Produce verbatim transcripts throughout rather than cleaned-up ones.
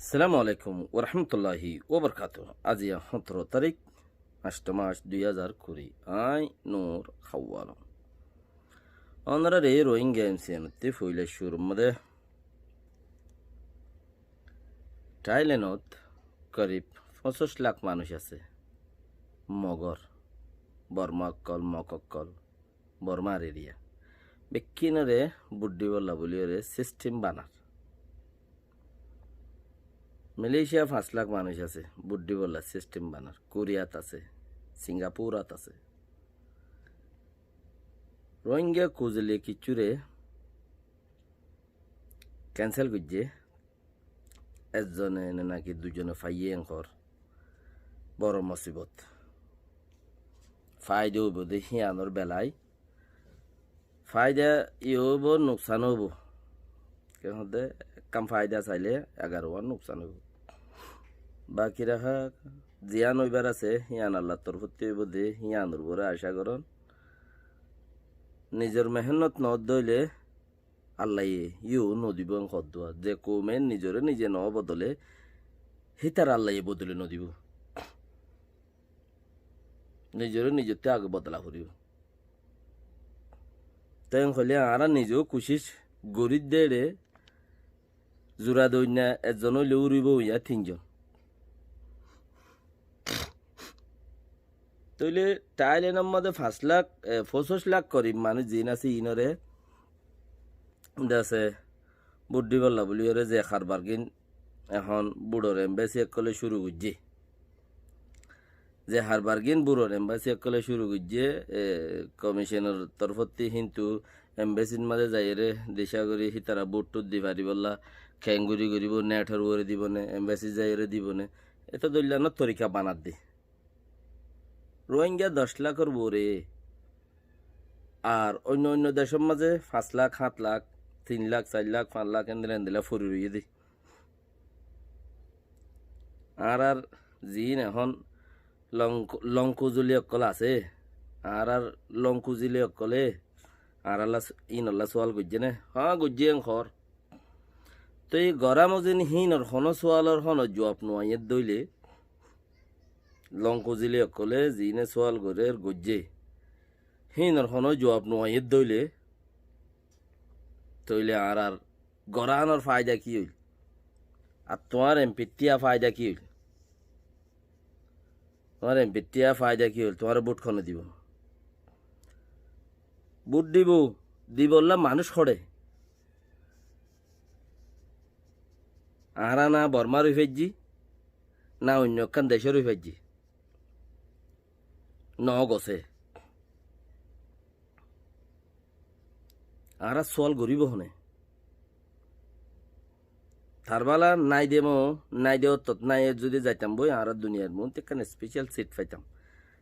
Assalamu alaikum warahmatulláhi wabarakátuhu. Aijja hóñtoro tarík, añctho mac, dui házar kuri. Añí Nur Hawal. Ónorare Rohingya M C N ottú foila cúrur modé Thailand ot korib foñsíc lak manúic asé. Mogor, Borma ókkol, Mog ókkol, Bormar eriya. Bekkúnore bút dibolla buliyóre sistem banar. Malaysia fañs lak manúic asé, bút dibolla sistem banar. Koriyat asé, Singapurot asé. Rohingya kuzile kiccúre kensel goijjé. Ekzone ne naki duizone faiyé enkor boro mosibot. Faida óibo de híyanor belai. Faida yó óibo, nuksan óibo. Kiyólla hoilé ekkán faida sailé egarowa nuksan óibo. Baki raká ziyán óibar asé, híyan Allar torfóttu óibo de, híyanor uore acá gorón. Nizor mehénnot no dóile Allaye yó nodibó en hoddúa. Ze koume nizore nize no bodole, hítare Allaye bodoli nodibó. Nizore nizottú age bodola foribó. Te en hoilé añára nize kucíc gorí de ére, zura doinna ekzon óile uribó, uññá tinzon. Tóile Thailandor modé fañs lak, e, foñsíc lak korib manúic ziín asé, iínore dece bút dibolla buliyóre ze harbargín ehón buçor embesi ókkole cúru goijjé. Ze harbargín buçor embesi ókkole cúru goijjé, e, komisonor torfóttu, kintu embesir modé zaiyóre dicá gorí hítara bút-tút di faribólla, keéngori goríbo, netor uore dibone, embesir zaiyóre dibone, eto dóilla no torika banadde. Rohingya doc lakor uore. Ar oinno oinno decor mazé fañs lak, háñt lak, tin lak, sair lak, fañs lak, endilla endilla fori roiyé de. Añárar ziín ehón long, long kuzuli ókkol asé, añárar long kuzuli ókkole añáralla s-, iínolla sual goijjé né? Há, goijjé en hoór. Toi gorá mozin híinor honó sualor honó juab no aiyér dóile, long kuzili ókkole ziíne sual gorér goijjé, híinor honó juab no aiyér dóile, tóile añárar goránor faida ki óil? Ar tuáñr empittía faida ki óil? Tuáñr empittía faida ki óil? Tuáñre bút hone dibó? Bút dibó, dibolla manúic hoçé? Añára na Bormár ói faijjí, na oinno ekkán decór ói faijjí. No gosé. Añára sual goríbo hone? Tar bála nái de mo, nái de ottót nái, zodi zaitam boi, añára duniyair muúntu ekkán special seat faitam.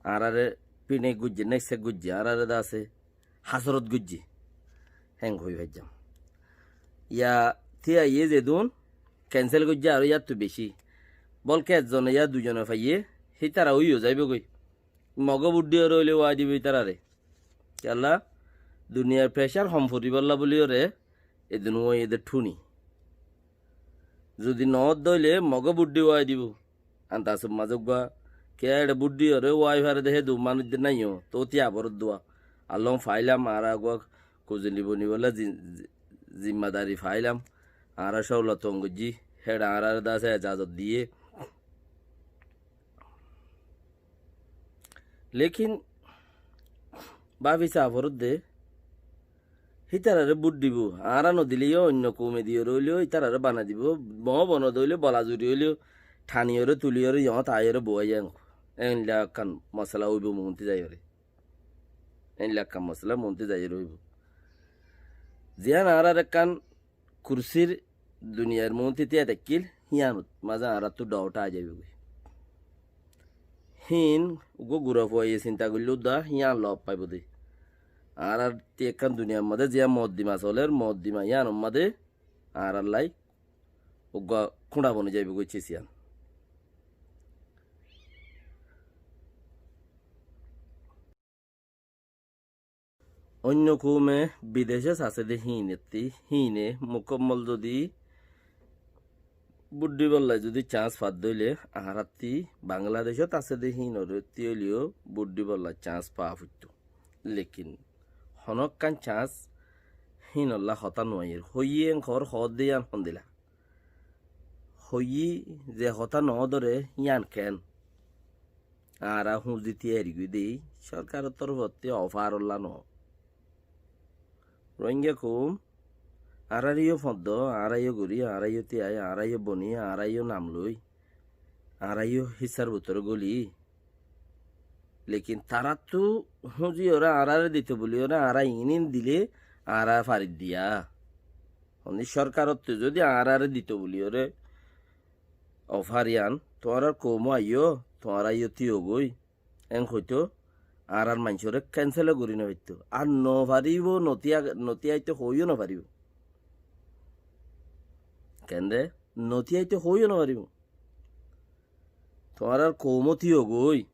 Añárare piçe goijjé, nékse goijjé, añárare de asé, hasorot goijjé. Héng hoi faijjam. Ya, tíya iye zedún cancel goijjé aró yáttu beci. Bolke ekzone ya duizone faiyé, hítara óiyo zaibogói. Mogó bút diyóre óile wai dibo ítarare. Kiyólla? Duniyair pressure hom foribólla buliyóre, edún wai ede thuni. Zodi noódde óile mogó bút di wai dibo. Andasor mazé uggúa, ke eçe bút diyóre wai fare de, hé dou manúic de naiyo, tóu tiya borót dua. Allom failam, añára uggúa kuzuli bonibólla zi-, zi-, zimmadari failam. Añára cóulla tong goijjí, héçe añárare de asé ezazot diyé. Lekin báfi saa foródde, hítararé bút dibou, añára nodilé yó oinno koume diyóre óileyo hítararé banai dibou, boóñbo nodé óile bola zuri óileyo thaniyóre tuliyóre yoóñt aiyóre bouwái zaiyóngoi. Éilla ekkán mosala óibou muúntu zaiyóre. Éilla ekkán mosala muúntu zaiyóre óibou. Ziyán añárar ekkán kursír duniyair muúntu tíyai táikkil, híyanot mazé añáráttu dhoóñt aái zaibói. Híin uggúa gura fuaye sinta goillé uddá híyan lof faibóu de. Añárar tí ekkán duniyair mazé ziyán moddima solér, moddima híyanor mazé añárallai uggúa kúñça boni zaibói goijjé siyán. Oinno koume bidecót asé dé híinettí, híine mukammol zodi Bút dibolla zodi cans fadde óile, añárattí Bangladecót asé dé híinoré tíyoliyó bút dibolla cans faa foittó. Lekin honókkan cans híinolla hotá nuaiyér. Hoiyé en hoór hoódde yían hondila. Hoiyé ze hotá noódore yían keén? Añára húñzi tíyari gorí dé córkaror torfótti ofárolla noó. Rohingya koum, añáráre yó foñddo, añára yó gorí, añára yó tíyai, añára yó boni, añára yó nam loi, añára yó hísar bútore góli. Lekin taráttu húñzi óre añáráre dito buli óre añára iín iín dilé añára fariddiya. Hondé córkarottú zodi añáráre dito buli óre ofár yían, tuáñrar koumó aiyó, tuáñra yó tíyogói. En hoitó, añárar maincóre kénsel gorí nofaitto. Ar nofaribó, notíya-, notíyaitto hoóiyo nofaribó. Kende? Notíyaitto hoóiyo nofaribó. Tuáñrar koumó tíyogói.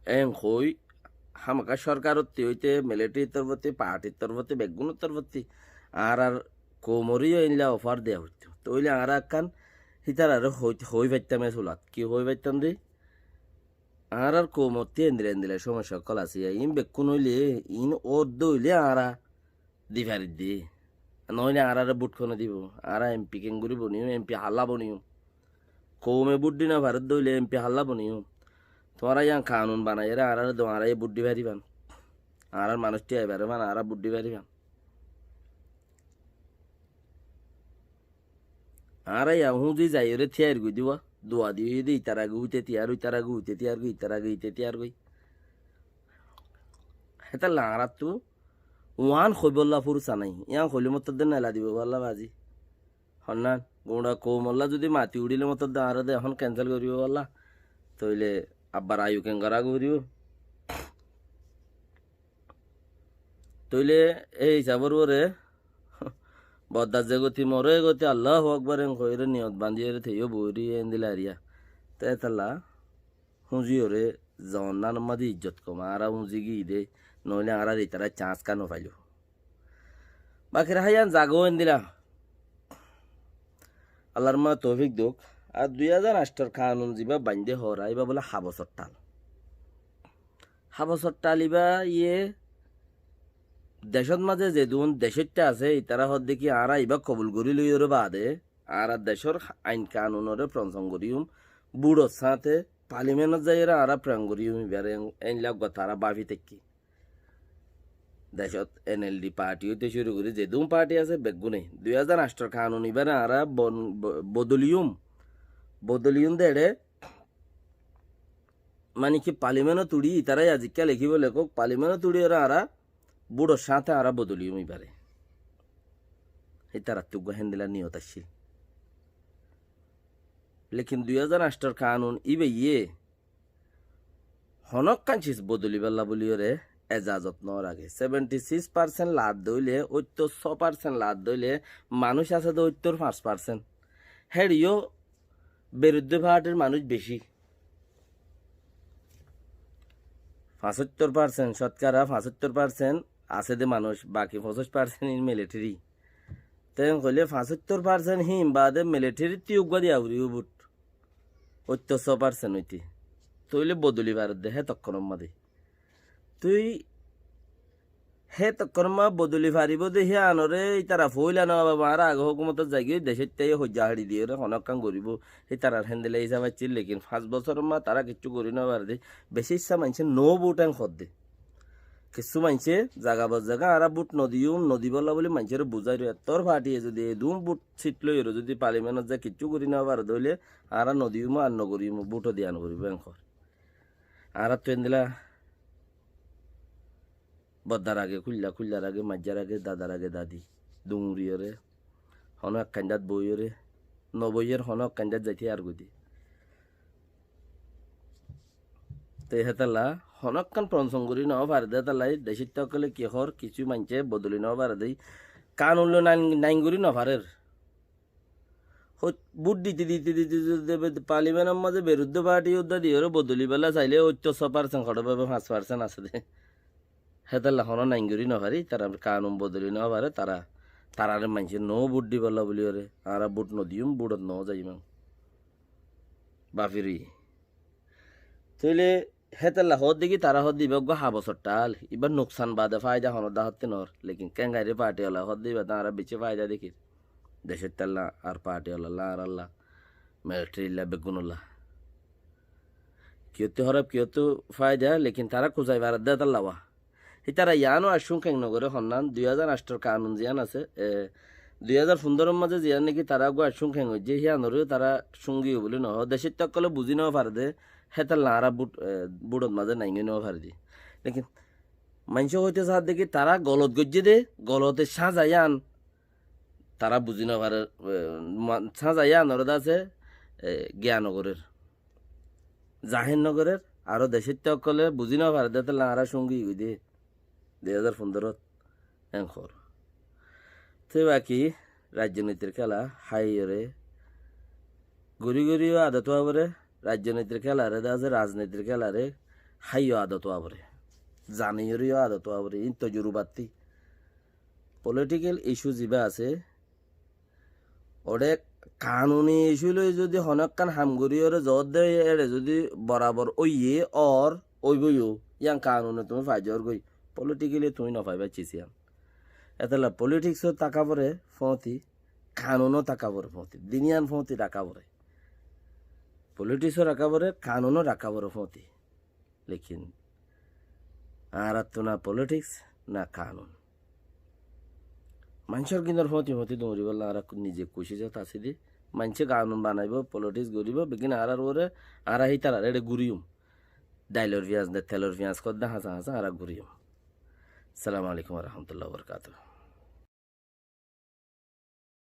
En hoói, hámaká córkarottí óite, militarir torfótti, partir torfótti, beggúnor torfótti, añárar koumoré yó éilla ofár deya foittó. Tóile añára ekkán hítararé hoói, hoói faittám e sulat. Ki hoói faittám dé? Añárar koumottí endila endila cómosya ókkol asé, iín bekkún óile, iín ódde óile añára di faridde. Noóile añáráre bút hone dibo? Añára em pi kengorí boniyum, em pi hálla boniyum? Koume bút di nofaredde óile em pi hálla boniyum? Tuáñra yían kanun banaiyóre añáráre do, añára yó bút di faribán. Añárar manúic tíyai faribán, añára bút di faribán. Añára yá húñzi zaiyóre tíyar gorí diwa, dua diyé dé, itar age uite tíyar goi, itar age uite tíyar goi, itar age uite tíyar goi. Hétalla añáráttu uán hoibólla fursa nái. Yían hoilé motodde nela dibo bálla bazi. Honnán, guñça koumolla zodi mati uçíle motodde añára de ehón kénsel goríbo bálla, tóile abbar ayu kengara goríbo. Tóile ei hisabor uore, boddar ze goti more goti, Allahu Akbar en hoiyóre niyot bandiyóre teiyo boiri endila eriya. Te hétalla húñzi óre zonnanor mazé ijjot kom, añára húñzi giyí dé, noóile añárar itará cans ká nofailo. Bakir háiyan zagó endila. Allar ma toufik douk. Ar dui házar añctor kanun zibá baindé hoór, ibá bóle há bosór thal. Há bosór thal ibá iye decót mazé zedún decóitta asé, itará hoódde ki añára ibá kobul gorí loiyóre baade, añára decór ain kanunoré frongsong goríyum, búçor sáñte palimenot zaiyóre añára frong goríyum ibáre, en-, einla uggúa tará báfi táikke. Decót en el di parti óite cúru gorí zedún parti asé beggúne dui házar añctor kanun ibáre añára bon-, bo-, bodoliyum. Bodoliyum de eçé, mani ki palimenot uçí, itará yá zikká lekíbo lekók, palimenot uçí óre añára búçor sáñte añára bodoliyum ibáre. Ítarattú uggúa héndila niyot accíl. Lekin dui házar añctor kanun ibáye honókkan ciz bodolibálla bóliyoré ezazot no rage. Seventy six percent laadde óile, óittor só percent laadde óile, manúic asé dé óittor fañs percent. Héçiyó beruddé partir manúic bicí. Fañsóittor percent, cótkara fañsóittor percent asé dé manúic, baki foñsíc percent ín militeri. Te hoilé fañsóittor percent híin baade militeri ttu uggúa diya foribó bút. Óittor só percent óite. Tóile bodoli faredde hé tokkonor mazé. Tui hé tokkonor mazé bodoli faribó de híanoré ítara foóila no baba, añára age hókumotot zaigói, decót táiyo hoijja haçi diyoré honókkan goríbo. Ítarar héndilla hísab accíl, lekin fañs bosóror mazé tará kiccú gorí no farede. Bicí issá maincé no bút en hoódde. Kissú maincé zaga bor zaga añára bút no diyúm, no dibólla bóli maincóre buzáir. Ettór fathiyé zodi edún bút sit loiyóre zodi palimenot zai kiccú gorí no farede óile añára no diyúm ar no goríyum, bút o diyan goríbo en hoór. Añárattú endilla boddar age kúilla, kúillar age maijjar age, dadar age dadi, duñriyoré honó ek kaindát boiyoré, no boiyer honó ek kaindát zaite ar goi de. Te hétalla honókkan frongsong gorí no farede hétalla decóitta ókkole ki hoór, kissú maincé bodoli no farede, kanun loi nain, nain gorí no farer. Hó-, bút dite, dite, dite, dite, dite, palimenor mazé beruddé parti uddá diyoré bodolibálla sailé óittor só percent hoçé bábe fañs percent asé dé. Hétalla honó nain gorí no fari, tará kanun bodoli no fare, tará Tarare maincé no bút dibolla buli óre, añára bút no diyum, bútot no zaiyum. Bafiri. Tóile hétolla hoódde ki, tará hoódde ibá eggúa ha bosór thál, ibár nuksan bade fáida honó dá hottí noór. Lekin kengairi party ola hoódde ibá dá añára bicí fáida dekír. Decór tolla ar party ola lá añárálla, military lla beggúnolla. Kiyóttu hóraf, kiyóttu fáida, lekin tará kuzai faredde hétolla wá. Hítara yiáno accún keñ nogoré honnán, dui házar añctor kanun ziyán asé, e, dui házar fundoror mazé ziyán niki tará eggúa accún keñ óijje, híanoréo tará cúngiyo buli nohó. Decóitta ókkole buzí nofarede, hétolla añára bút, e, bútot mazé naingí nofaredi. Lekin maincé hoité saádde ki tará golot goijjé dé, golote sáñza yián tará buzí nofarer, e, ma-, sáñza yiánoré dase, e, giya nogorér. Zahir nogorér, aró decóitta ókkole buzí nofarede, hétolla añára cúngi goi dé. Dui házar fundorot en hoór. Te baki rajnitir kéla háiyoré gorí goríyo adot ówa foré, rajnitir kélaré dase, rajnitir kélaré háiyo adot ówa foré. Zaniyoréyo adot ówa foré, iín tojurubattí. Political issue zibá asé, óde kanuni issue loi zodi honó ekkán ham goríyoré zoódde, éçe zodi borabor óiye or óiboiyó, yían kanune tuñí fai zoór goi, politically tuñí nofaibá cis yían. Étolla politics ó táka foré fóñti, kanun ó táka foré fóñti, din yían fóñti raká foré. Politics ó raká foré, kanun ó raká foré fóñti. Lekin añárattu na politics, na kanun. Maincór ginor fóñti fóñti duñribólla añára ku-, nize kucicot así dé. Maincé kanun banaibó, politics goríbo, beggín añárár uore, añára hítararé éçe guriyum. Dailor fiyas ne telor fiyas hoódde hañsá hañsá añára guriyum. Assalamu alaikum wa rahmatullahi wa barakatuhu.